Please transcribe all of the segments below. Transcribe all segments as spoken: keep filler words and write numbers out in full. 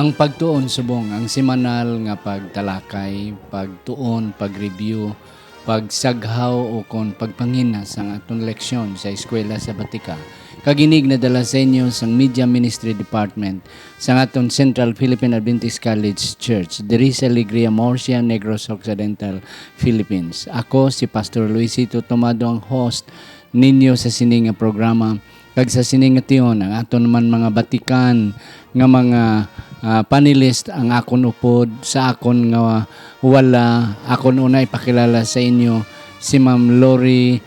Ang pagtuon subong ang semanal nga pagtalakay, pagtuon, pag-review, pagsaghaw o kon pagpangina sang aton leksyon sa eskwela sa Batika. Kag inig nadala sa inyo sang Media Ministry Department sang aton Central Philippine Adventist College Church diri sa Alegria, Murcia, Negros Occidental, Philippines. Ako si Pastor Luisito Tomado, ang host ninyo sa sini nga programa. Kag sa sini nga tion, ang aton man mga batikan nga mga, ah, panelist ang akon upod. Sa akon nga wala, akon una ipakilala sa inyo si Ma'am Lori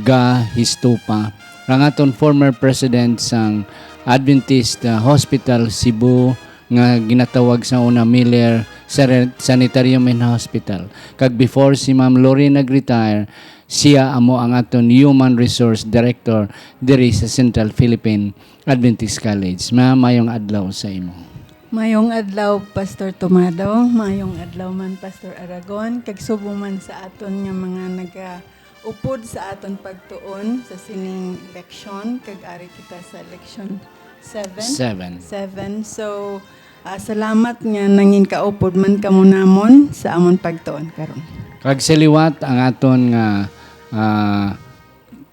Ga Histupa, ang aton former president sang Adventist, ah, Hospital Cebu, nga ginatawag sa una Miller Sare-, Sanitarium and Hospital. Kag before si Ma'am Lori nag-retire, siya amo ang aton Human Resource Director diri sa Central Philippine Adventist College. Ma'am, mayong adlaw sa imo. Mayong adlaw, Pastor Tomado. Mayong adlaw man, Pastor Aragon. Kag subong man sa aton nga mga nagaupod sa aton pagtuon sa sining leksyon, kag ari kita sa leksyon seven. Seven. Seven. So, ah, salamat nga nangin kaupod man kamo namon sa amon pagtuon karon. Kag sa liwat ang aton nga, ah,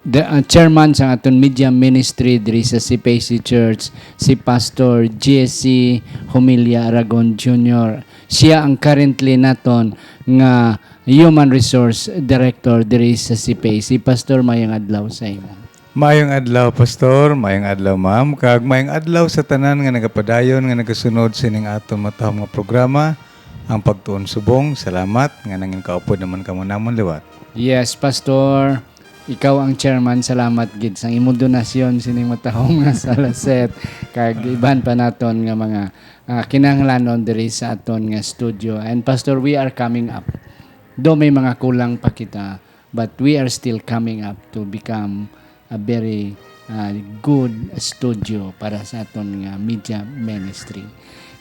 the, ah, chairman sa aton media ministry diri sa C P A C Church, si Pastor J C Humilla Aragon Junior. Siya ang currently naton nga human resource director diri sa C P A C. Pastor, mayong adlaw sa imo. Mayong adlaw, Pastor. Mayong adlaw, Ma'am. Kag mayong adlaw sa tanan nga nagapadayon nga nagasunod sining aton matahom nga programa, ang Pagtuon Subong. Salamat nga nangin kaupod naman kamo namon liwat. Yes, Pastor. Ikaw ang chairman. Salamat gid sang imo donasyon sining matahom nga sala set kag iban pa naton nga mga, ah, kinahanglanon diri sa aton nga studio. And Pastor, we are coming up. Though may mga kulang pa kita, but we are still coming up to become a very, ah, good studio para sa aton nga media ministry.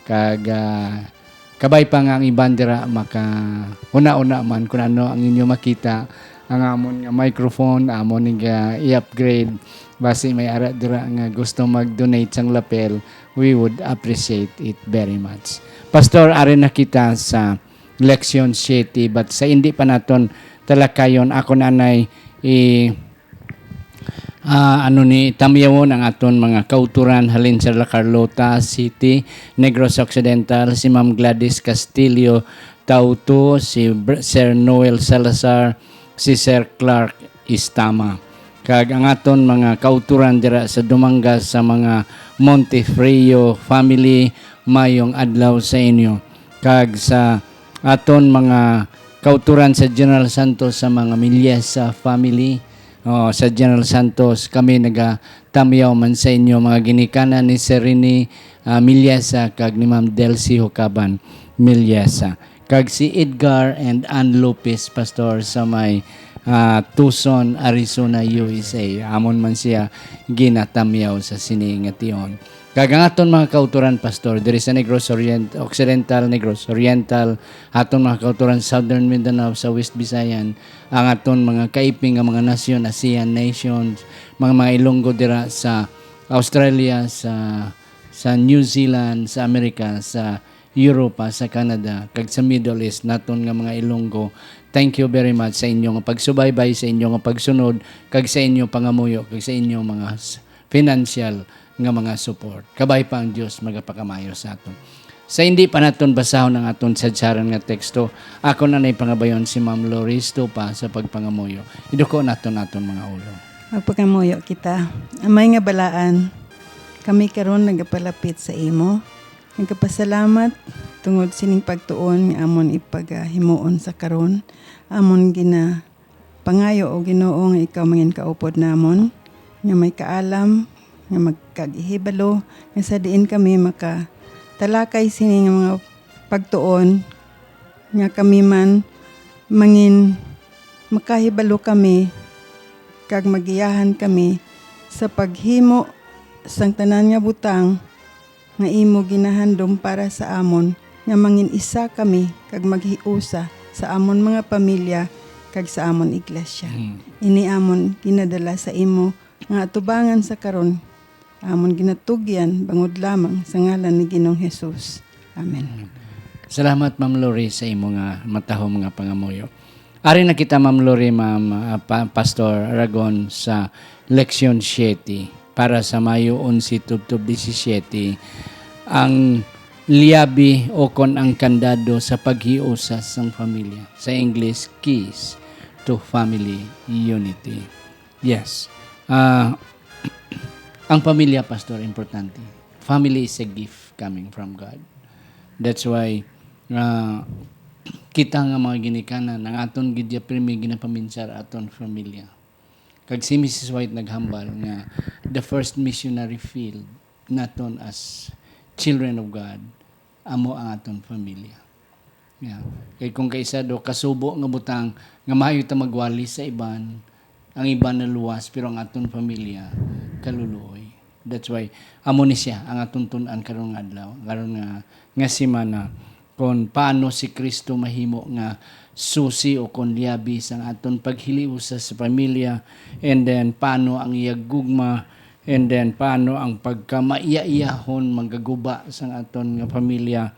Kag, ah, kabay pa nga ang iban dira makahuna-una man kung ano ang inyo makita, ang amon nga microphone, amon nga i-upgrade. Basi may ara dira nga gusto mag-donate sang lapel, we would appreciate it very much. Pastor, ari na kita sa Leksyon siete, but sa indi pa naton talakayon, ako na nay i-, ah, ano ni, tamyawon ang aton mga kauturan halin sa La Carlota City, Negros Occidental, si Ma'am Gladys Castillo Tauto, si Br-, Sir Noel Salazar, si Sir Clark Istama. Kag ang aton mga kauturan dira sa Dumangas sa mga Montefrio family, mayong adlaw sa inyo. Kag sa aton mga kauturan sa General Santos, sa mga Milyesa family, o, sa General Santos, kami nagatamyaw man sa inyo, mga ginikanan ni Sir Rene, ah, Milyesa kag ni Ma'am Delcy Hucaban Milyesa. Kag si Edgar and Ann Lopez, Pastor, sa may, ah, Tucson, Arizona, U S A. Amon man siya ginatamyaw sa sini nga tion. Kag ang aton mga kauturan, Pastor, diri sa Negros Orient-, Occidental, Negros Oriental, aton mga kauturan Southern Mindanao, sa West Visayan, ang aton mga kaiping nga mga nasyon, ASEAN nations, mga, mga Ilonggo dira sa Australia, sa, sa New Zealand, sa Amerika, sa Europa, sa Canada, kag sa Middle East, naton nga mga Ilonggo. Thank you very much sa inyo nga pagsubaybay, sa inyo nga pagsunod, kag sa inyo pangamuyo, kag sa inyo mga s-, financial nga mga support. Kabay pa ang Dios magapakamayo sa aton. Sa hindi pa naton basahon ang aton sadsaran nga teksto, ako na nay pangabayon si Ma'am Lori Stupa sa pagpangamuyo. Iduko naton aton mga ulo. Magpangamuyo kita. Amay nga balaan, kami karon nagapalapit sa imo. Nagapasalamat tungod sining pagtuon nga amon ipagahimuon sa karon. Amon gina pangayo, O Ginoo, nga ikaw manginkaupod namon, nga may kaalam, nga magkagihibalo, nga sa diin kami makatalakay sini nga mga pagtuon, nga kami man mangin-, makahibalo kami, kag magiyahan kami sa paghimo sang tanan nga butang nga imo ginahandom para sa amon, nga mangin-isa kami kag maghiusa sa amon mga pamilya kag sa amon iglesia. Mm. Ini amon ginadala sa imo nga atubangan sa karon, amon ginatugyan bangod lamang sa ngalan ni Ginoong Jesus. Amen. Salamat, Ma'am Lori, sa imo nga matahom nga pangamuyo. Ari na kita, Ma'am Lori, Ma'am, ah, pa- Pastor Aragon, sa leksyon siyete para sa Mayo onse tubtob disisiete, ang liyabi o kon ang kandado sa paghiusa sang pamilya. Sa English, keys to family unity. Yes. Ah, ang pamilya, Pastor, importante. Family is a gift coming from God. That's why, ah, kita nga mga ginikanan, ang aton gid ya pirmi ginapaminsar aton familya. Kag si Missus White naghambal nga the first missionary field naton as children of God amo ang aton pamilya. Yeah. Kay kung kaisa do kasubo nga butang nga maayo ta magwali sa iban, ang iban naluwas, pero ang aton pamilya kaluluoy. That's why amo ni siya ang aton tun-an karon nga adlaw, karon nga, nga semana, kon paano si Kristo mahimo nga susi o kon liyabi sang aton paghiliusa sa pamilya, and then paano ang iya gugma, and then paano ang pagkamaiyaiyahon manggaguba sang aton nga pamilya,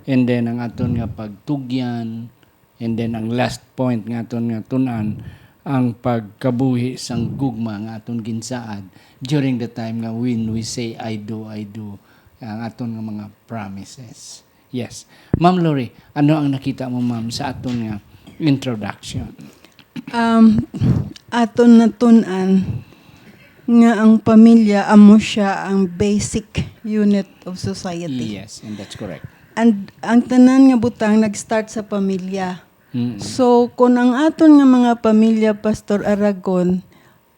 and then ang aton nga pagtugyan, and then ang last point nga aton nga tun-an, ang pagkabuhi sang gugma nga aton ginsaad during the time nga when we say, "I do, I do," ang aton nga mga promises. Yes. Ma'am Lori, ano ang nakita mo, ma'am, sa aton nga introduction? Um, aton natun-an nga ang pamilya amo siya ang basic unit of society. Yes, and that's correct. And ang tanan nga butang nag-start sa pamilya. Mm. So, kung ang aton nga mga pamilya, Pastor Aragon,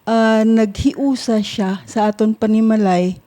ah, naghiusa siya sa aton panimalay,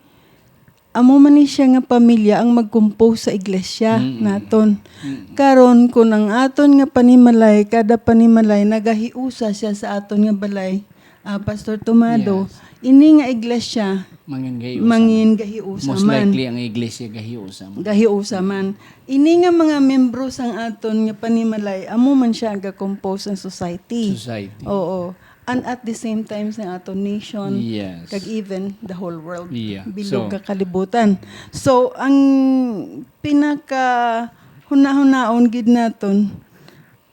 amo man ni siya nga pamilya ang mag-compose sa iglesia Mm. naton. Mm. Karon, kung ang aton nga panimalay, kada panimalay, nagahiusa siya sa aton nga balay, ah, Pastor Tomado, Yes. ini nga iglesia, Mangin gahiusa. mangin man. gahiusa Most man. likely ang iglesia gahiusa man. Gahiusa man. Ini nga mga membro sang aton nga panimalay, amo man siya ga-compose ang society. Society. Oo. And at the same time sa aton nation, Yes. kag even the whole world, Yeah. bilog So- ka kalibutan. So, ang pinaka hunahunaon gid naton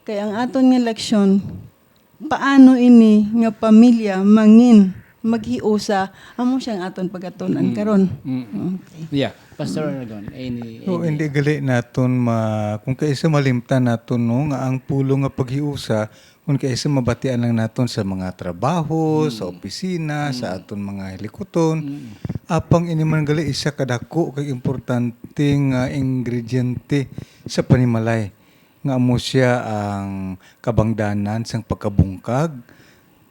kay ang aton nga leksyon, paano ini nga pamilya mangin maghiusa, amo siyang aton pagatun-an Mm. karon. Mm. Okay. Yeah, Pastor Aragon, any, So, any- hindi gali naton ma kung kaisa malimtan naton, no, nga ang pulong nga paghiusa kung kaisa mabatian lang naton sa mga trabaho, sa opisina, sa aton mga hilikuton. Apang ini man gali isa ka dako kag importante nga ingrediente sa panimalay, nga amo siya ang kabangdanan sang pagkabungkag,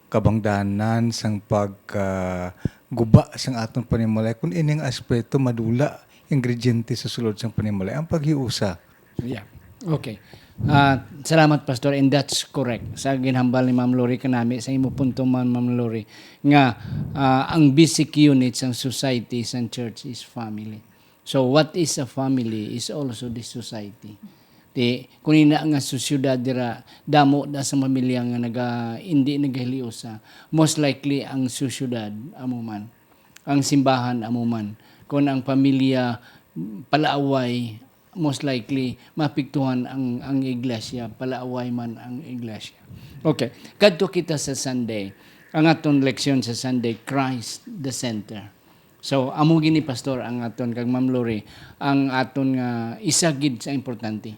kabangdanan sang pagkaguba sang aton panimalay. Kung ining aspeto madula, ingrediente sa sulod sang panimalay, ang paghiusa. Yeah. Okay. Ah, salamat, Pastor, and that's correct. Sa ginhambal ni Ma'am Lori kanami, sa imo punto man, Ma'am Lori, nga ah, ang basic unit sang society, sang church is family. So what is a family is also the society. Di, kung ina nga sosyedad dira, damo na sa pamilya nga naga, hindi nagahiliusa, most likely ang sosyedad amo man, ang simbahan amo man. Kung ang pamilya palaaway, most likely mapiktuhan ang, ang iglesia, palaaway man ang iglesia. Okay, kadto kita sa Sunday. Ang aton leksyon sa Sunday, Christ the center. So, amo gini, Pastor, ang aton kag Ma'am Lori, ang aton nga isa gid sa importante.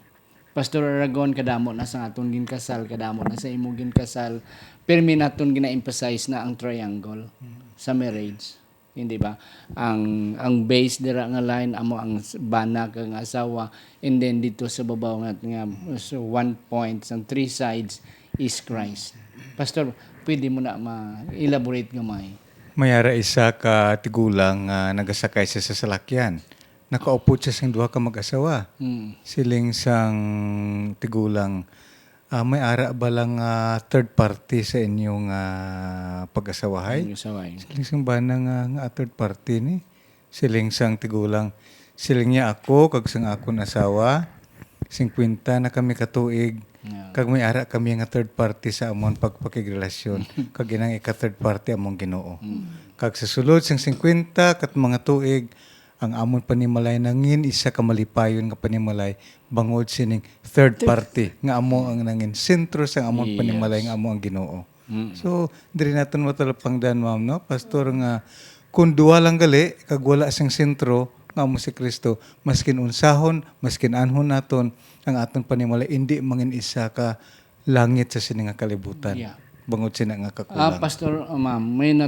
Pastor Aragon, kadamo na sa aton ginkasal, kadamo na sa imo ginkasal. Pirmi naton gina-emphasize na ang triangle sa marriage. Hindi ba? Ang ang base dira nga line amo ang s- bana kag asawa, and then dito sa babaw nga, nga so one point sa three sides is Christ. Pastor, pwede mo na ma-elaborate gamay? May ara isa ka tigulang nga nagasakay siya sa salakyan. Nakaupod siya sing duha ka mag-asawa. Mm. Siling sang tigulang, "Ah, may ara ba lang nga third party sa inyong ah, pag-asawahay?" Ang asawahay. Siling sang bana nga, "Nga third party ni?" Siling sang tigulang, siling niya, "Ako kag sang akon asawa, singkwenta na kami ka tuig, Yeah. kag may ara kami nga third party sa amon pagpakigrelasyon, kag inang ika third party among Ginoo. Kag sa sulod sang singkwenta kat mga tuig, ang amon panimalay nangin isa ka malipayon nga panimalay bangod sining third party nga amo ang nangin sentro sang amon panimalay nga amo ang Ginoo. So, diri naton matalupangdan, ma'am, no? Pastor, nga kung duwa lang gali kag wala sing sentro nga amo si Kristo, maskin unsahon, maskin anhon naton ang aton panimalay, indi mangin isa ka langit sa sini nga kalibutan. Yeah. Bangod sina nga Ah, kakulang. Pastor, uh, ma'am, may na,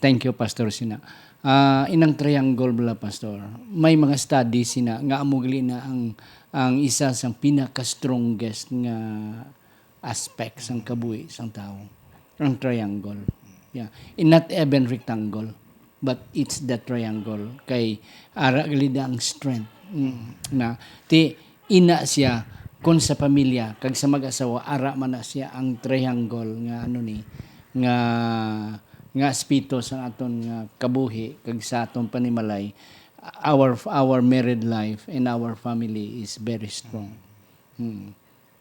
thank you, Pastor, sina. Ah, inang triangle bala, Pastor. May mga study sina nga amo gali na ang, ang isa sang pinaka-strongest nga aspect sang kabuhi sang tawo, ang triangle. Yeah. And not even rectangle, but it's the triangle. Kay ara gali na ang strength. Mm. Na, ti, ina siya, kung sa pamilya, kag sa mag-asawa, ara man na siya ang triangle nga, ano ni, nga, nga aspeto sa aton nga kabuhi, kag sa aton panimalay, our, our married life and our family is very strong. Hmm.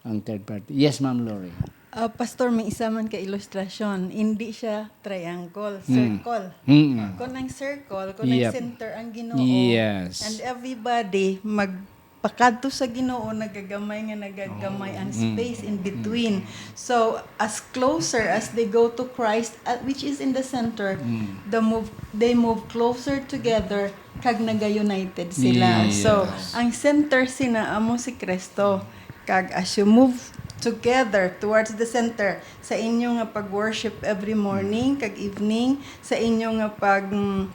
Ang third party. Yes, Ma'am Lori. Ah, Pastor, may isa man ka ilustrasyon. Hindi siya triangle, Hmm. circle. Hmm. Kung ang circle, kung ang Yep. center ang Ginoo, Yes. and everybody magpakadto sa Ginoo, nagagamay nga nagagamay ang Mm. space in between. So, as closer as they go to Christ, uh, which is in the center, Mm. the move, they move closer together, kag naga-united sila. So, Yes. ang center sina amo si Kristo. Kag as you move together towards the center, sa inyo nga pag-worship every morning kag evening, sa inyo nga pag, mm,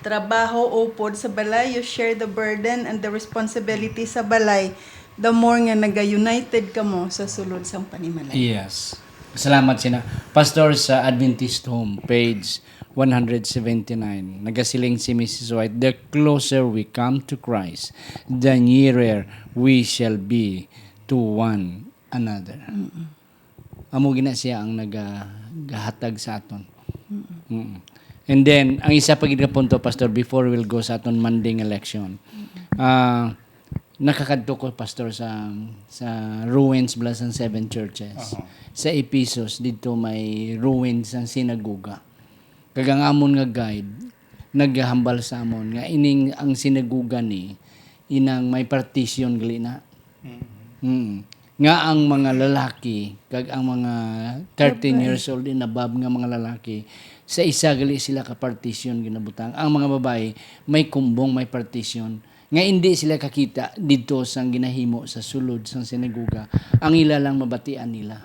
trabaho upod sa balay, you share the burden and the responsibility sa balay, the more nga naga-united kamo sa sulod sang panimalay. Yes. Salamat sina. Pastor, sa Adventist Home, page one hundred seventy-nine, nagasiling si Missus White, "The closer we come to Christ, the nearer we shall be to one another." Mm-mm. Amo gina siya ang nagahatag sa aton. Mm-mm. Mm. And then, ang isa pa gid nga punto, Pastor, before we'll go sa aton Monday nga leksyon, Mm-mm. ah, nakakadto ko, Pastor, sa, sa ruins bala sang seven churches. Aha. Sa Ephesus, didto may ruins sang sinagoga. Kag ang amon nga guide, naghambal sa amon nga ining, ang sinagoga ni, inang may partition gali na. Mm. Mm. Nga ang mga lalaki kag ang mga thirteen Babae. years old and above nga mga lalaki, sa isa gali sila ka partition ginabutang. Ang mga babae may kumbong, may partition, nga indi sila kakita didto sang ginahimo sa sulod sang sinagoga. Ang ila lang mabatian nila.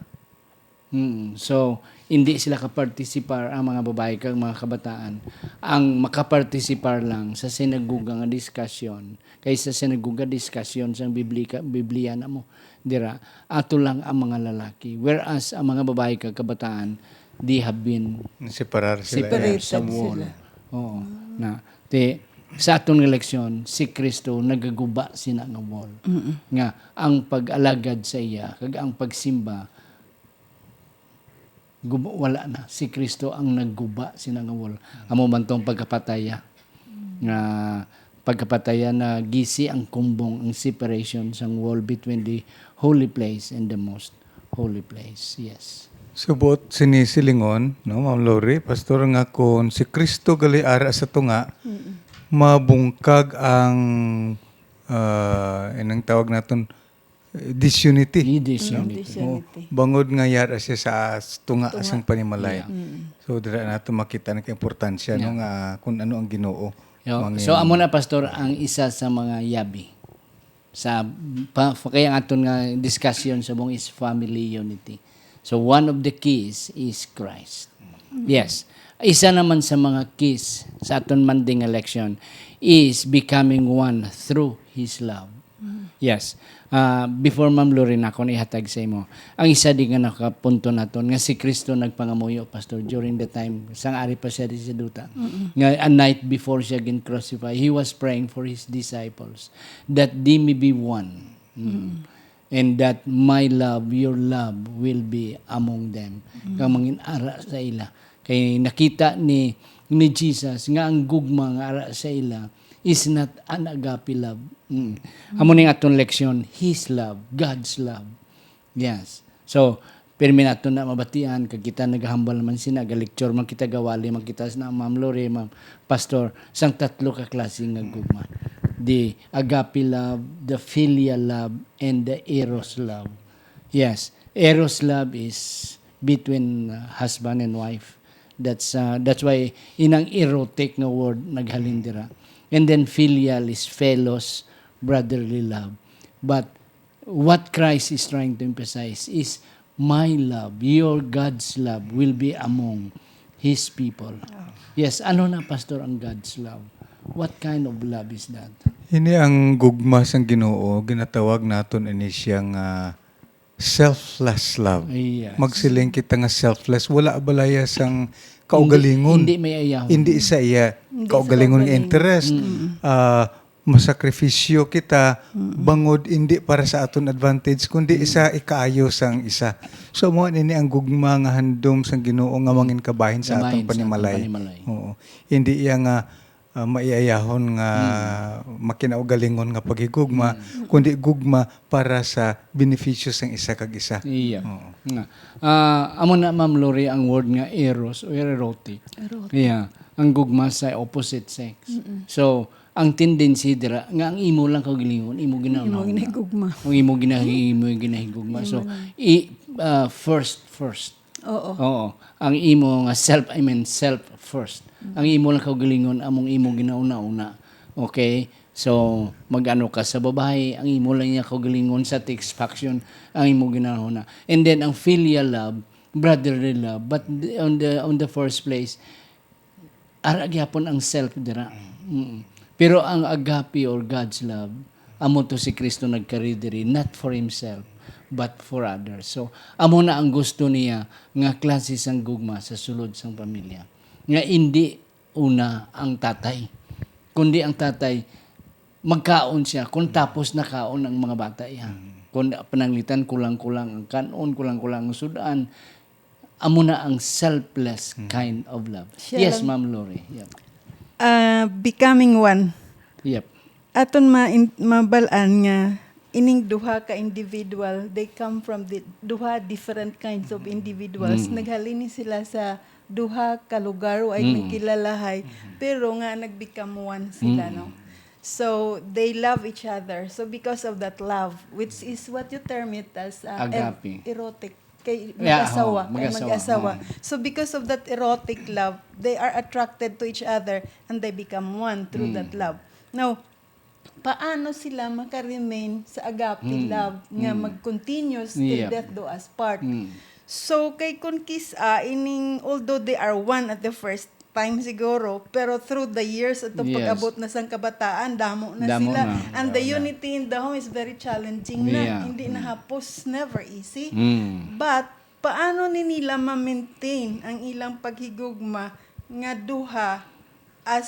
Hmm. So, hindi sila kapartisipar ang mga babae kag mga kabataan. Ang makapartisipar lang sa sinagoga nga diskusyon, kay sa sinagoga diskusyon sang Biblika-, Biblia namo, dira, ato lang ang mga lalaki. Whereas, ang mga babae kag kabataan, they have been Separar sila. Separated sa wall. Sila. Oo. Na, ti, sa aton nga leksyon, si Kristo nagaguba sina nga wall. Mm-mm. Nga, ang pag-alagad sa iya, kag ang pagsimba, Guba, wala na. Si Kristo ang nagguba sina nga wall. Amo man tong pagkapataya. Nga pagkapataya na gisi ang kumbong, ang separation sang wall between the holy place and the most holy place. Yes. So, buot sini silingon, no, Ma'am Lori, Pastor, nga kung si Kristo gali ara sa tunga, Mm-mm. mabungkag ang, ah, inang tawag naton, eh, disunity. Ni disunity. Mm, disunity. Oh, bangod nga yara siya sa s-, tunga Tunga. sang panimalay. Yeah. Mm. So, dira nato makita ang importansya, no, Yeah. nga kung ano ang Ginoo. Yo, Mangin- so, amo na, Pastor, ang isa sa mga yabi sa pa, pa, kaya ang aton nga discussion subong is family unity. So, one of the keys is Christ. Mm. Yes. Isa naman sa mga keys sa aton Monday nga leksyon is becoming one through His love. Mm. Yes. Ah, before, Ma'am Lorraine, ako na ihatag sa imo. Ang isa di nga nakapunto naton nga si Kristo nagpangamuyo, Pastor, during the time sang ari pa siya di sa duta. Mm-mm. Nga a night before siya gin-crucify, he was praying for his disciples that they may be one. Mm. Mm. And that my love, your love, will be among them. Mm. Kag mangin-ara sa ila. Kay nakita ni, ni Jesus nga ang gugma nga ara sa ila is not an agape love. Mm. Mm. Amo ning aton leksyon, His love, God's love. Yes. So, Pero may nato na mabatian, kag kita nagahambal naman sina, ga-lecture man kita, gawali man kita sa Ma'am Lori, Ma'am Pastor, sang tatlo ka klase nga gugma. The agape love, the philia love, and the eros love. Yes, eros love is between, uh, husband and wife. That's, uh, that's why inang erotic nga word naghalin dira. And then filial is philos, brotherly love. But what Christ is trying to emphasize is, "My love, your God's love will be among His people." Yes, ano na, Pastor, ang God's love? What kind of love is that? Ini ang gugma sang Ginoo, ginatawag naton ini siya nga selfless love. Yes. Magsiling kita nga selfless, wala balaya sang kaugalingon. Hindi, hindi may ayahon. Hindi sa iya kaugalingon nga interest. Ah, masakripisyo kita bangod hindi para sa aton advantage, kundi sa ikaayo sang isa. So, mao nini ang gugma nga handom sang Ginoo nga mangin kabahin sa aton panimalay. Kabahin sa aton panimalay. Oo. Hindi iya nga, ah, maiayahon nga makinaugalingon nga paghigugma, kundi gugma para sa benepisyo sang isa kag isa. Iya. Oo. Nga. Ah, amo na, Ma'am Lori, ang word nga eros o erotic. Erotic. Iya. Ang gugma sa opposite sex. So, ang tendency dira nga ang imo lang kaugalingon, imo ginauna-una. Imo ginahigugma. Ang imo ginahi-, imo ginahigugma. So, i-, ah, first, first. Oo. Oo. Ang imo nga self, I mean, self first. Ang imo lang kaugalingon, among imo ginauna-una. Okay? So, mag-ano ka sa babae, ang imo lang niya kaugalingon, satisfaction, ang imo ginauna-una. And then, ang filial love, brotherly love, but the, on the, on the first place, ara gyapon ang self dira. Mm. Pero ang agape or God's love, amo to si Kristo nagkari diri, not for himself, but for others. So, amo na ang gusto niya nga klase sang gugma sa sulod sang pamilya. Nga indi una ang tatay, kundi ang tatay magkaon siya kung tapos nakaon ang mga bata iya. Kung pananglitan, kulang-kulang ang kanon, kulang-kulang ang sudan, amo na ang selfless kind of love. Siya Yes, lang. Ma'am Lori. Yep. Ah, becoming one. Yep. Aton ma-, in-, mabal-an nga ining duha ka individual, they come from the duha different kinds of individuals. Mm. Naghalin ni sila sa duha ka lugar, wa Mm. nagkilalahay, Mm. pero nga nag-become one sila, Mm. no? So, they love each other. So, because of that love, which is what you term it as, uh, ev-, Agape. erotic. Kay Yeah, mag-asawa, oh, kay mag-asawa. mag-asawa. Mm. So, because of that erotic love, they are attracted to each other and they become one through Mm. that love. Now, paano sila maka-remain sa agape Mm. love nga Mm. mag-continuous till Yep. death do us part? Mm. So, kay kun kis-a, ining, although they are one at the first time siguro, pero through the years, ato Yes. pag-abot na sang kabataan, damo na Damo sila. na. And the Damo na. unity in the home is very challenging na. Yeah. Hindi Mm. na hapos, never easy. Mm. But, paano ni nila ma-maintain ang ilang paghigugma nga duha as,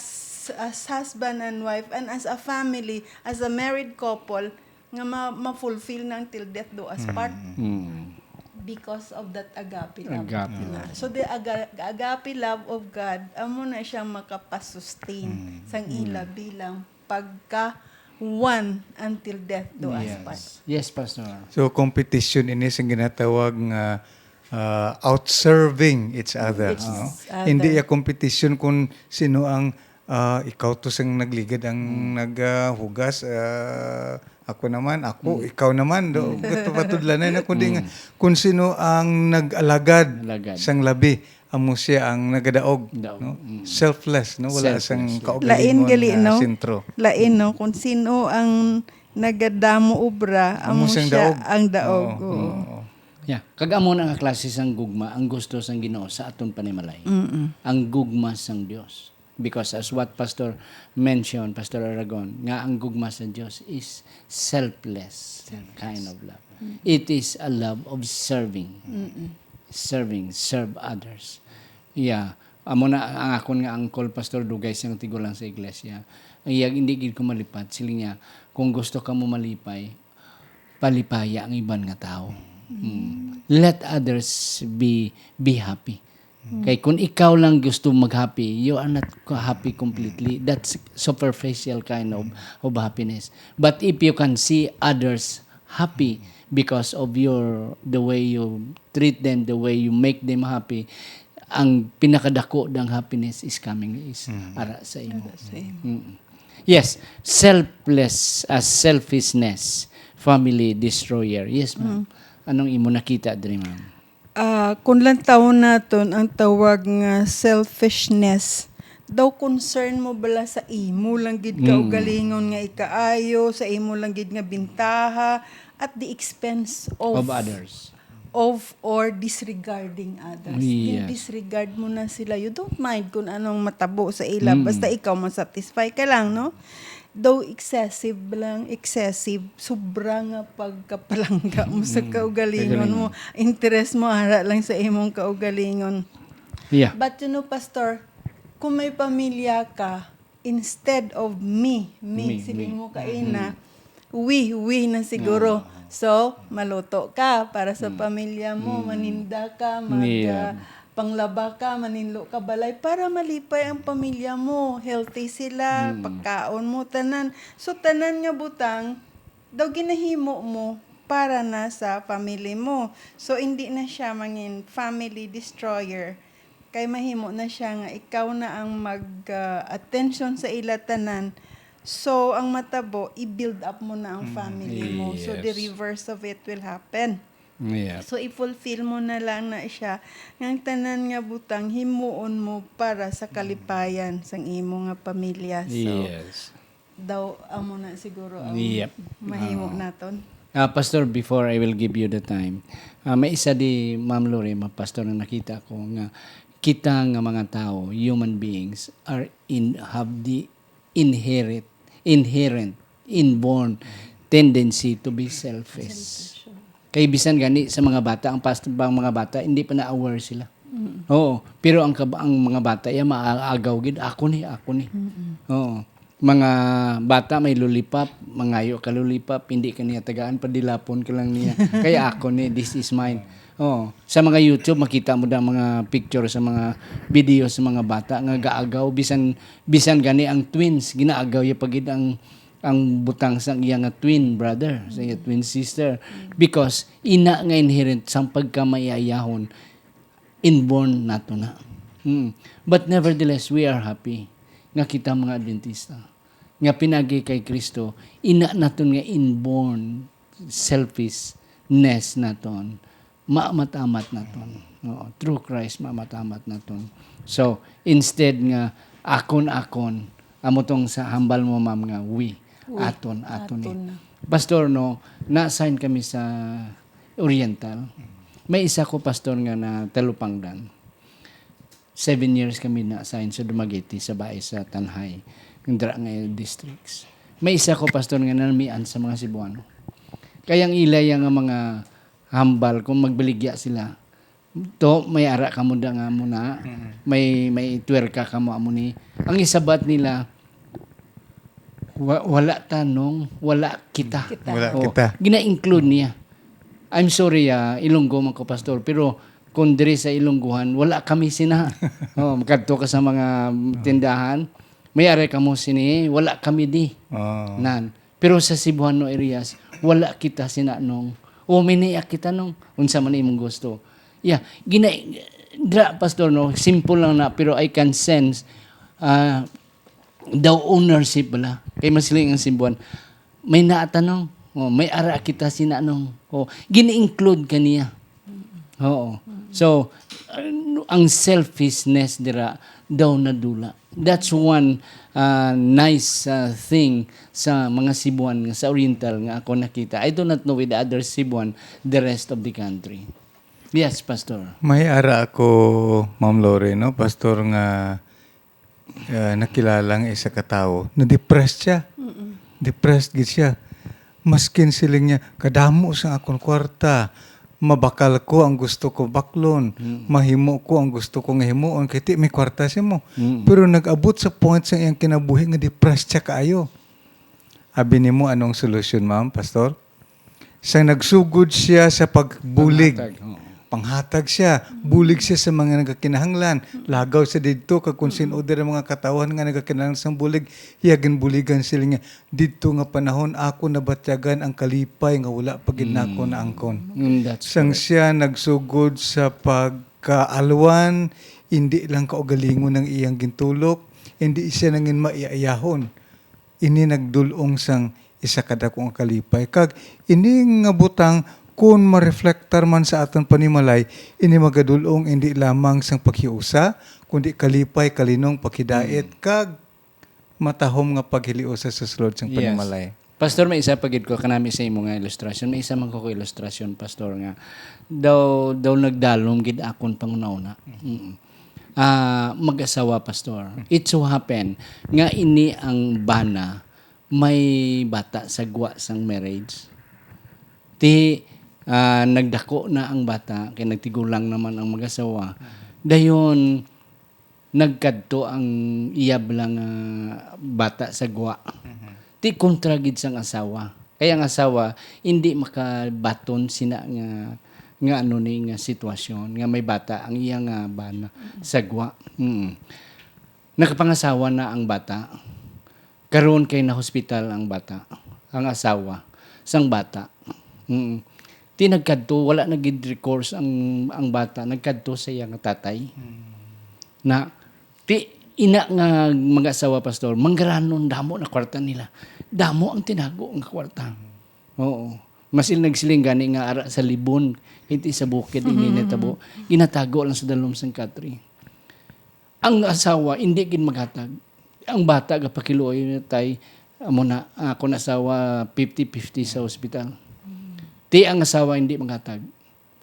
as husband and wife and as a family, as a married couple, nga ma-, ma-fulfill na ang till death do us Mm. part? Mm. Because of that agape love. Agape Na. love. So, the aga-, agape love of God, amo na siyang makapasustain Mm. sang Mm. ila bilang pagka one until death do us Yes. part. Yes, Pastor. So, competition ini sing ginatawag nga, ah, outserving each other, Each no? other. Hindi ya competition kung sino ang, ah, ikaw to sing nagligad ang Mm. naghugas, ah, ako naman, ako, Mm. ikaw naman, do, Mm. gatupatudlanay na, kundi nga, Mm. kung sino ang nag-alagad Alagad. sang labi, amo siya ang nagadaog, Daog. no? Mm. Selfless, no? Wala Selfless, sang yeah. kaugalingon Lain gali, nga no? sentro. Lain, no? Kung sino ang nagadamo obra, Amo amo siyang siya daog. ang daog, Oo, oo. oo. Yeah. Kag amo na nga klase sang gugma ang gusto sang Ginoo sa aton panimalay. Mm-mm. Ang gugma sang Dios. Because as what Pastor mentioned, Pastor Aragon, nga ang gugma sa Dios is selfless Selfless. kind of love. Mm. It is a love of serving. Mm-mm. Serving, serve others. Yeah. Amo na ang akon nga uncle, Pastor, dugay siyang tigulang sa iglesia. Ang iya, hindi gid ko malipat. Siling niya, "Kung gusto ka mo malipay, palipaya ang iban nga tawo." Mm. Mm. Let others be, be happy. Mm. Kay kung ikaw lang gusto mag-happy, you are not co-, happy completely. That's superficial kind of, Mm. of happiness. But if you can see others happy, Mm. because of your, the way you treat them, the way you make them happy, ang pinakadako dang happiness is coming is Mm. ara sa imo. Ara sa imo. Mm. Yes, selfless, uh, selfishness, family destroyer. Yes, ma'am. Mm. Anong imo nakita diri, ma'am? Ah, kung lantawon naton ang tawag nga selfishness, daw concern mo bala sa imo lang gid Mm. kaugalingon nga ikaayo, sa imo lang gid nga bintaha, at the expense of Of others. of or disregarding others. Yes. Gin-disregard mo na sila. You don't mind kung anong matabo sa ila. Mm. Basta ikaw masatisfy ka lang, no? Daw excessive lang, excessive. Sobra nga pagkapalangga mo sa Mm. kaugalingon mo. Kaugalingon. Interes mo ara lang sa imong kaugalingon. Yeah. But you know, Pastor, kung may pamilya ka, instead of me, me, Me, siling me. mo kaina, Mm. we, we na siguro. Ah. So, maluto ka para sa Mm. pamilya mo, Mm. maninda ka, mag, Yeah. ah, panglaba ka, maninlo ka balay para malipay ang pamilya mo. Healthy sila, Mm. pagkaon mo, tanan. So, tanan nga butang, daw ginahimo mo para na sa family mo. So, hindi na siya mangin family destroyer. Kay mahimo na siya nga ikaw na ang mag, ah, attention sa ila tanan. So, ang matabo, i-build up mo na ang Mm, family mo. So, the yes. reverse of it will happen. Yeah. So, i-fulfill mo na lang na siya. Nga ang tanan nga butang, himuon mo para sa kalipayan sang imo nga pamilya. So, Yes. daw, amo na siguro ang Yep. mahimo Ah. naton. Ah, Pastor, before I will give you the time, ah, may isa di, Ma'am Lori, ma-, Pastor, na nakita ko nga kita nga mga tao, human beings, are in, have the inherit, inherent, inborn tendency to be selfish. Selfish, oh. Kay bisan gani sa mga bata, ang past-, ang mga bata, hindi pa na-aware sila. Mm. Oo, pero ang kab-, ang mga bata, iya maagaw gid, "Ako ni, ako ni." Mm-mm. Oo. Mga bata may lollipop, mangayo ka lollipop, hindi ka niya tagaan, padilapon ka lang niya. Kay ako ni, this is mine. Oo. Sa mga YouTube, makita mo da mga picture sa mga video sa mga bata nga gaagaw, bisan, bisan gani ang twins, ginaagaw ya pa gid ang, ang butang sa iya nga twin brother, sa iya twin sister, because ina nga inherent sang pagkamaiyayahon, inborn nato na. Hmm. But nevertheless, we are happy nga kita mga Adventista, nga pinagi kay Kristo, ina naton nga inborn selfishness naton, maamat-amat naton. Oo, through Christ, maamat-amat naton. So, instead nga akon-akon, amo tong sa hambal mo, ma'am, nga we, We, aton, aton ni. aton na. Pastor, no, na-assign kami sa Oriental. May isa ko, Pastor, nga na talupangdan. Seven years kami na-assign sa Dumaguete, sa bahay sa Tanjay, ang dira nga districts. May isa ko, Pastor, nga namian sa mga Cebuano. Kaya ang ila ya nga mga hambal, kung magbaligya sila, to, may ara ka mo da nga mo na, Mm. may, may twerka ka mo amo ni. Ang isabat nila, wa-, wala ta nung, wala kita. Kita. Wala Oh, kita. gina-include niya. I'm sorry, ah, Ilonggo man ko, Pastor, pero kung diri sa Ilongguhan, wala kami sina. Oh, makadto ka sa mga tindahan, may aray kamo sini, wala kami di. Oh. Nan. Pero sa Cebuano areas, wala kita sina nung. O, may niya kita nung. Unsa man imong gusto? Yeah, gina-, dra, Pastor, no, simple lang na, pero I can sense, ah, daw ownership bala. Kay masiling ang Cebuan, may naa ta nung. Oh, may ara kita sina nung. Oh, gini-include ka niya. Oo. So, uh, ang selfishness dira daw nadula. That's one, uh, nice, uh, thing sa mga Cebuan nga sa Oriental nga ako nakita. I do not know with the other Cebuan, the rest of the country. Yes, Pastor. May ara ako, Ma'am Lori, no? Pastor nga, uh, nakilala nga isa ka tawo, na-depressed siya. Mm-mm. Depressed gid siya. Maskin siling niya, "Kadamo sa akon kwarta, mabakal ko ang gusto ko baklon, Mm. mahimo ko ang gusto ko nga himuon, kay ti may kwarta siya mo." Mm. Pero nag-abot sa point sa iyang kinabuhi nga depressed siya kaayo. Abi nimo, anong solusyon, ma'am, pastor? Sa nagsugod siya sa pagbulig, Panghatag, oo. panghatag siya, bulig siya sa mga nagakinahanglan. Lagaw siya didto, kag kung sin-o dira mga katawhan nga nagakinahanglan sang bulig, iya ginbuligan sila niya. Didto nga panahon, ako nabatyagan ang kalipay nga wala pa gid nako naangkon. Mm, that's Sang correct. siya nagsugod sa pagkaalwan, indi lang kaugalingon ang iyang gintulok, indi siya nangin maiayahon. Ini nagdul-ong sang isa ka dako nga kalipay. Kag ini nga butang, kun ma-reflectar man sa aton panimalay, ini magadul-ong indi lamang sang paghiusa, kundi kalipay, kalinong, paghidait, Mm. kag matahom nga paghiliusa sa sulod sang Yes. panimalay. Pastor, may isa pa gid ko kanami sa imo nga ilustrasyon. May isa man ko ka ilustrasyon, Pastor, nga daw, daw nagdalom gid akon panghunahuna. Mm. Ah, mag-asawa, Pastor. It so happen nga ini ang bana may bata sa gwa sang marriage. Ti, ah, nagdako na ang bata, kay nagtigulang naman ang mag-asawa. Dayon, nagkadto ang iyab lang nga bata sa gwa. Mhm. Ti kontra gid sang asawa. Kay ang asawa, hindi makabaton sina nga, nga ano ni, nga sitwasyon, nga may bata ang iya nga bana sa gwa. Mm. Nakapangasawa na ang bata. Karon kay na-hospital ang bata, ang asawa sang bata. Mm. Ti nagkadto, wala na gid recourse ang, ang bata, nagkadto sa iya nga tatay. Mm. Na, ti, ina nga mag-asawa, Pastor, manggaranon, damo na kwarta nila. Damo ang tinago nga kwarta. Oo. Mas il nagsiling gani nga ara sa Libon, iti sa bukid, ini natabo. Ginatago lang sa dalom sang katre. Ang asawa, hindi gid maghatag. Ang bata, gapakiluoy na tay, amo na, ang akon asawa, fifty fifty sa ospital. Ti ang asawa, hindi maghatag.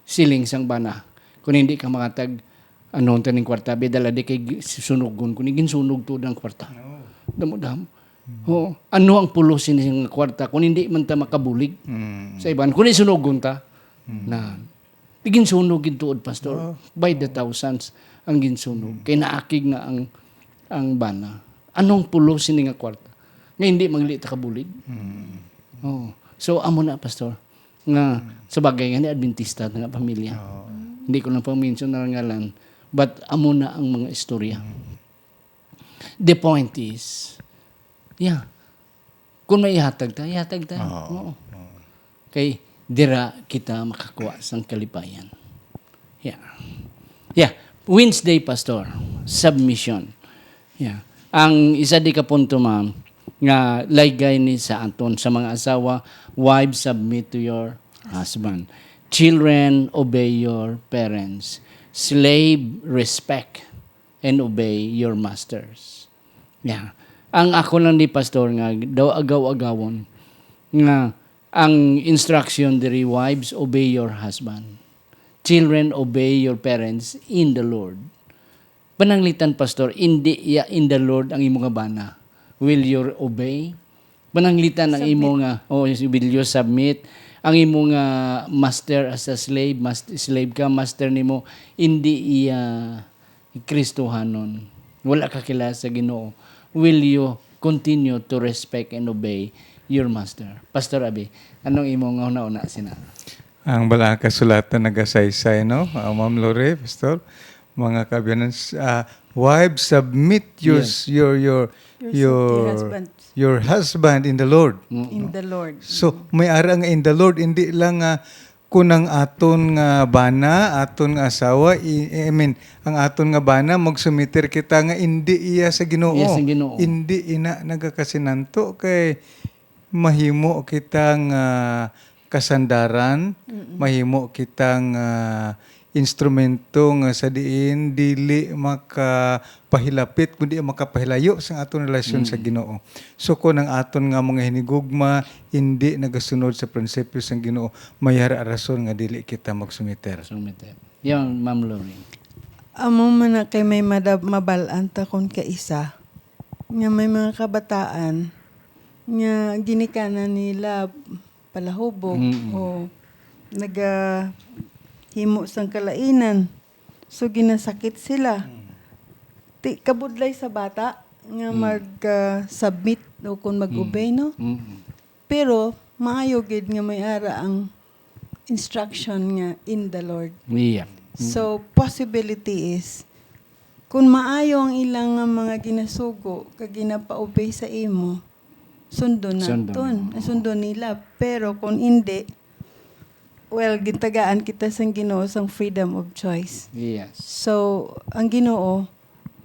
Siling sang bana, "Kung hindi ka makatag, ano, taning kwarta, bidala di kay gi-, sunugon ko ni ginsunog to ang kwarta." Oh. Damo-damo. Hmm. Oo. Ano ang pulos sini nga kwarta kung hindi man ta makabulig Hmm. sa iban? Kung isunugon ta, Hmm. na, di ginsunog gid tuod, Pastor. Oh. By the thousands ang ginsunog. Hmm. Kay naakig na ang, ang bana. Anong pulos sini nga kwarta? Nga hindi mangli ta kabulig? Hmm. Oo. So, amo na, Pastor. Nga, sa bagay nga ni Adventista na nga pamilya. Oo. Hindi ko lang pang-mention na ngalan, but amo na ang mga istorya. The point is, yeah, kung may ihatag ta, ihatag ta. Oo. Oo. Oo. Kay dira kita makakuha sang kalipayan. Yeah. Yeah. Wednesday, Pastor, submission. Yeah. Ang isa di ka punto, ma'am, nga laygay ni sa aton sa mga asawa, "Wives, submit to your husband. Children, obey your parents. Slave, respect and obey your masters." Yeah. Ang ako lang ni Pastor nga daw agaw-agawon nga ang instruction diri, "Wives, obey your husband. Children, obey your parents in the Lord." Pananglitan, Pastor, indi iya in the Lord ang imo nga bana. Will you obey? Pananglitan ang imo Submit. nga, oh, will you submit? Ang imo nga master as a slave, mas-, slave ka, master nimo, indi iya Kristohanon. Wala ka kilala sa Ginoo. Will you continue to respect and obey your master? Pastor Abi, anong imo nga una-una sina? Ang Balaang Kasulatan nagasaysay, no? Ah, Ma'am Lore, Pastor, mga kaabyanan, s-, ah, "Wives, submit your, Yes. your, your, Your your, husbands. your husband in the Lord." Mm. In the Lord. So, may ara nga in the Lord, hindi lang nga kung ang aton nga bana, aton nga asawa, i-, I mean, ang aton nga bana, magsumiter kita nga indi iya sa Ginoo. Iya sa Ginoo. Indi ina nagakasinanto kay mahimo kita nga kasandaran, Mm-mm. mahimo kita nga instrumento nga sa diin dili makapahilapit, kundi makapahilayo sa aton relasyon sa Mm. Ginoo. So, kung ang aton nga mga hinigugma hindi nagasunod sa prinsipyo sang Ginoo, may ara rason nga dili kita magsumiter. Sumiter. Yan, Ma'am Lorraine. Amo man na kay may madab-, mabal-an ta kon kaisa nga may mga kabataan nga ginikanan nila palahubog Mm-mm. o nagahimo sang kalainan. So, ginasakit sila. Mm. Ti, kabudlay sa bata nga Mm. mag, ah, submit o kung mag-obey, Mm. no? Mm. Pero, maayo gid nga may ara ang instruction nga in the Lord. Yeah. So, possibility is, kung maayo ang ilang nga mga ginasugo kag ginapaobey sa imo, sundon Sundon. naton, sundon nila. Pero kung hindi, well, gintagaan kita sang Ginoo sang freedom of choice. Yes. So, ang Ginoo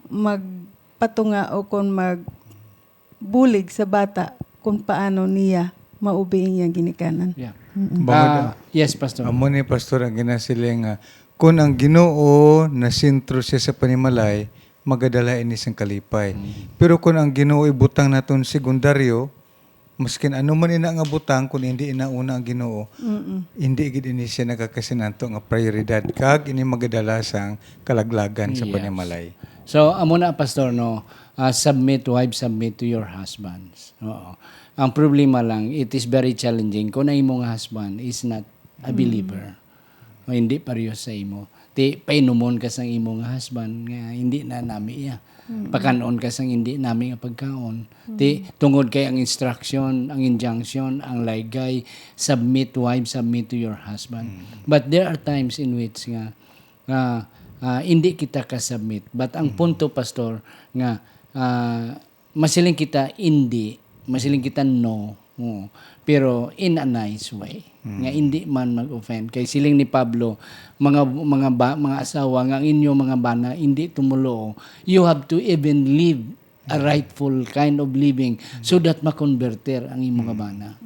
magpatunga o kung magbulig sa bata kung paano niya maubing iyang ginikanan. Yeah. Bangod, Ah, ah, yes, Pastor. Amo ni, Pastor, ang ginasiling nga, kung ang Ginoo nasentro siya sa panimalay, magadala ini sang kalipay. Pero kung ang Ginoo ibutang naton sekundaryo, maskin ano man ina nga butang, kung hindi inauna ang Ginoo, hindi gid ini siya nagakasinanto nga prioridad, kag ini magadala sang kalaglagan sa Yes. panimalay. So, amo na, Pastor, no, ah, submit, wives, submit to your husbands. Oo. Ang problema lang, it is very challenging kung ang imong husband is not a believer. O hindi pareho sa imo. Ti, painumon ka sang imong husband nga hindi na nami iya. Pakanon ka sang hindi nami nga pagkaon. Ti, tungod kay ang instruction, ang injunction, ang laygay, submit, wife, submit to your husband. But there are times in which nga, nga, ah, hindi kita ka-submit. But ang punto, Pastor, nga, ah, masiling kita hindi, masiling kita no, oo, pero in a nice way, nga hindi man mag-offend. Kay siling ni Pablo, mga, mga ba, mga asawa, nga ang inyo mga bana hindi tumuloo, you have to even live a rightful kind of living so that makonverter ang imo nga bana.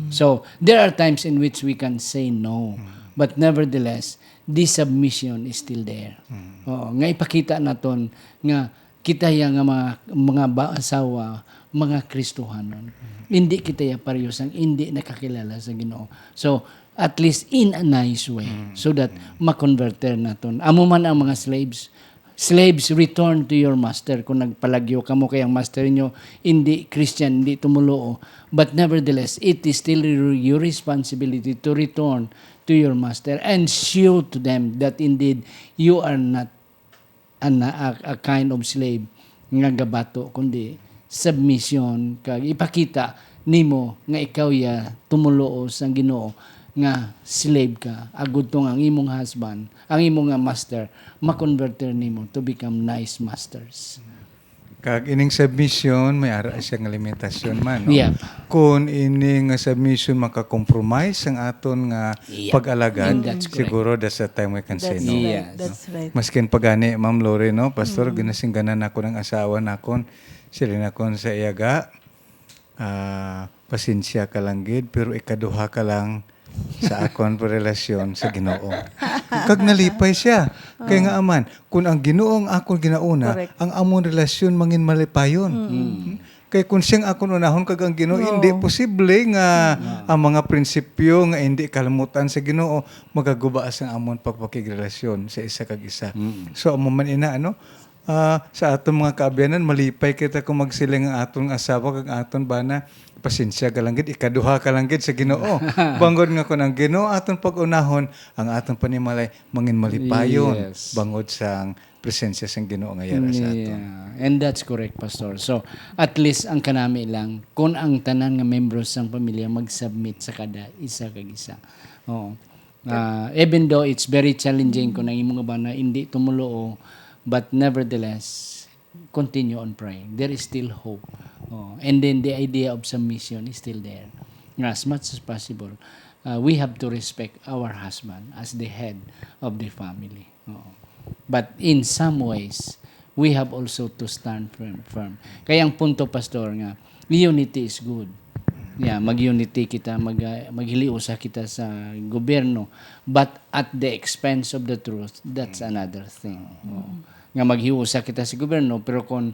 So, there are times in which we can say no, but nevertheless, the submission is still there. Oo, nga ipakita naton nga kita ya nga mga, mga ba, asawa, mga Kristohanon. Hindi kita ya pareho sang hindi nakakilala sa Ginoo. So, at least in a nice way, so that makonverter naton. Amo man ang mga slaves. Slaves, return to your master. Kung nagpalagyo kamo kay ang master ninyo hindi Christian, hindi tumuloo, but nevertheless, it is still your, your responsibility to return to your master and show to them that indeed you are not an, a, a kind of slave nga gabato, kundi submission, kag ipakita nimo nga ikaw ya tumuloo sang Ginoo nga slave ka, agud tong ang imong husband, ang imong nga master, makonverter nimo to become nice masters. Kag ining submission, may ara siya nga limitasyon man, no? Yeah. Kung ini nga submission makakompromise ang aton nga Yeah. pag-alagad, And that's correct. Siguro that's the time we can say That's no. right. Yes. That's right. Maskin pa gani, Ma'am Lori, no, Pastor, ginasingganan nako ng asawa nakon, sila nakon sa iyaga, ah, pasensya ka lang gid, pero ikaduha ka lang sa akon pa relasyon sa Ginoo. Kag nalipay siya. Kay nga aman, kung ang Ginoo ang akon ginauna, Correct. Ang amon relasyon mangin malipayon. Kay kung siyang akon unahon kag ang Ginoo, No. Hindi posible nga ang mga prinsipyo nga hindi kalamutan sa Ginoo magaguba sa amon pagpakigrelasyon sa isa kag isa. So, amo man ina, ano, ah, sa aton mga kaabyanan, malipay kita kung magsiling ang aton asawa kag aton bana, "Pasensya ka lang gid, ikaduha ka lang gid sa Ginoo." Bangod nga kung ang Ginoo aton pag-unahon, ang aton panimalay mangin malipayon Yes. bangod sang presensya sang Ginoo nga yara sa aton. Yeah. And that's correct, Pastor. So, at least ang kanami lang, kung ang tanan nga membro sang pamilya mag-submit sa kada isa kag isa. Oo. Ah, even though it's very challenging kung ang imong bana hindi tumuloo, but nevertheless, continue on praying. There is still hope. Oh, and then the idea of submission is still there. Nga, as much as possible, uh, we have to respect our husband as the head of the family. Oo. But in some ways, we have also to stand firm. firm. Kaya ang punto, Pastor, nga unity is good. Yeah, mag-unity kita, mag, maghiliusa kita sa gobyerno. But at the expense of the truth, that's another thing. Oo. Nga maghiusa kita sa gobyerno, pero kung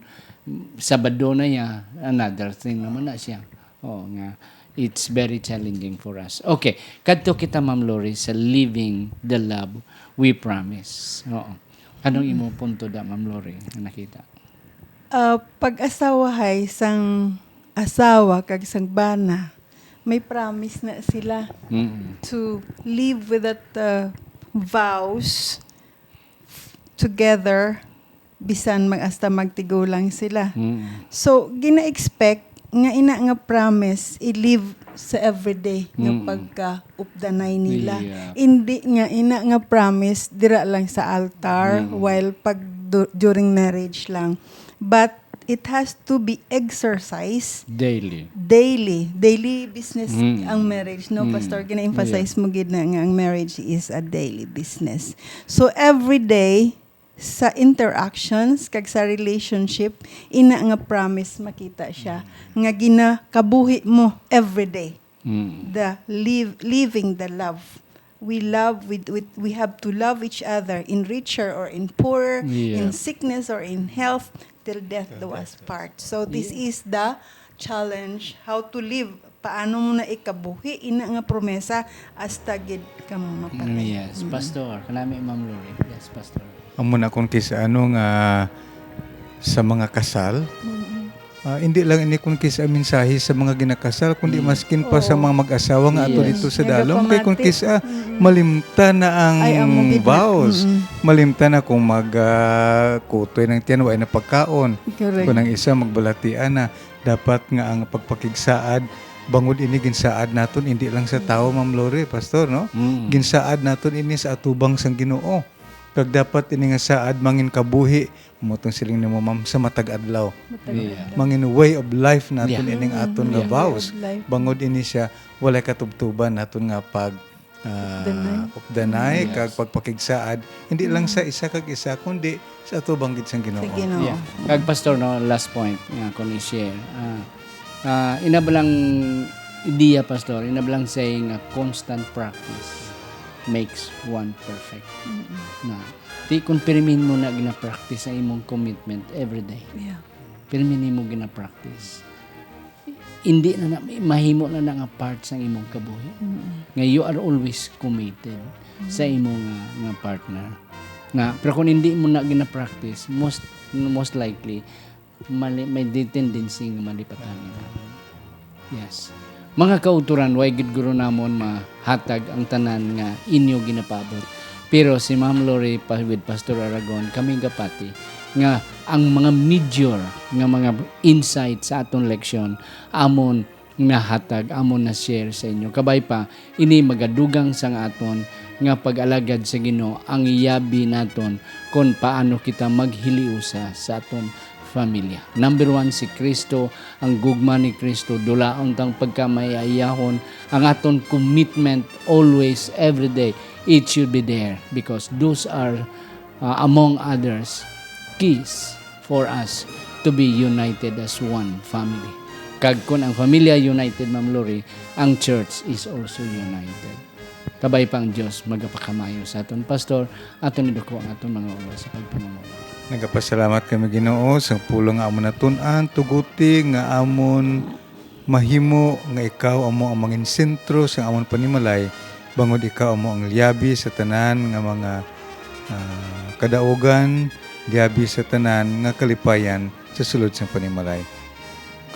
Sabado na ya, another thing naman na siya. Oo, nga it's very challenging for us. Okay, kadto kita, Ma'am Lori, sa living the love we promise. Oo. Anong imong punto da, Ma'am Lori, nga nakita? Ah, pag-asawahay sang asawa kag sang bana, may promise na sila Mm. to live with that, uh, vows together, bisan mag, hasta magtigulang sila. Mm. So, gina-expect nga ina nga promise i-live sa everyday nga Mm. pagkaupdanay nila. Yeah. Hindi nga ina nga promise dira lang sa altar, Mm. while pag du-, during marriage lang. But it has to be exercised Daily. daily. Daily business Mm. ang marriage, no, Mm. Pastor? Gina-emphasize Yeah. mo gid na nga ang marriage is a daily business. So, every day, sa interactions kag sa relationship, ina nga promise makita siya, nga ginakabuhi mo every day. Mm. The live, living the love. We love, we, we, we have to love each other in richer or in poorer, Yeah. in sickness or in health, till death Till do death us do us part. So this Yeah. is the challenge, how to live, paano mo na ikabuhi ina nga promesa hasta gid ka mamapatay. Yes, Mm. Pastor. Kanami, Ma'am Lori. Yes, Pastor. Amo na kung kis-, ano nga sa mga kasal, Mm-mm. ah, hindi lang ini kung kis-, ang mensahe sa mga ginakasal, kundi Mm. maskin pa sa Oo. mga mag-asawa nga ato Yes. dito sa dalom. Kay kung Nagapamati. kis-, ah, Mm-mm. malimtan na ang Ay, amo gid na. vows. Mm-mm. Malimtan na kung mag, ah, kutoy ng tiyan, way na pagkaon. Correct. Kung ang isa magbalatian na, dapat nga ang pagpakigsaad, bangod ini ginsaad naton, hindi lang sa tawo, Ma'am Lori, Pastor, no? Mm. Ginsaad naton ini sa atubang sang Ginoo. Kag dapat ini nga saad mangin kabuhi, mo tong siling nimo, ma'am, sa matag adlaw. Matag Yeah. adlaw. Mangin way of life naton Yeah. ining Mm, aton nga way vows. of life. Bangod ini siya, walay katubtuban naton nga pag, ah, Updanay. updanay, Yes. kag pagpakigsaad, hindi lang Mm. sa isa kag isa, kundi sa atubang gid sang Ginoo. Sa Ginoo. Yeah. Kag, Pastor, no, last point nga akong i-share. Ah, ah, ina ba lang ideya, Pastor, ina ba lang saying nga constant practice makes one perfect. Mm-mm. Na, di kung pirmin mo na gina-practice ang imong commitment every day. Yeah. Pirmin mo gina-practice. Hindi na, na mahimo na, na nga part sa imong kabuhi. Mm-mm. Nga you are always committed Mm. sa imong nga, nga partner. Nga, pero kung hindi mo na gina-practice, most, most likely, mali, may di-, tendency nga malipatan nila. Yes. Mga kauturan, way gid guro namon mahatag ang tanan nga inyo ginapaabot. Pero si Ma'am Lori pa, with Pastor Aragon, kami gapati nga ang mga major nga mga insight sa aton leksyon amon nahatag, amon na-share sa inyo. Kabay pa, ini magadugang sang aton nga pag-alagad sa Ginoo ang yabi naton kon paano kita maghiliusa sa aton familya. Number one, si Kristo, ang gugma ni Kristo, dulaon tang pagkamaayahon, ang aton commitment always, every day, it should be there because those are, uh, among others, keys for us to be united as one family. Kag kun ang familya united, Ma'am Lori, ang church is also united. Kabay pa ang Dios magapakamaayo sa aton, Pastor, aton iduko ang aton mga ulo sa pagpamumuno. Nagapasalamat kami, Ginoo, sa pulong nga amon natun-an, tuguti nga amon mahimo nga ikaw amo ang mangin sentro sa amon panimalay, bangod ikaw amo ang liyabi sa tanan nga mga, ah, kadaugan, liyabi sa tanan nga kalipayan sa sulod sang panimalay.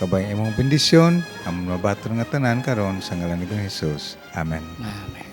Kabay ang imong bendisyon, amon mabaton nga tanan karon sa ngalan ni Ginoong Jesus. Amen. Amen.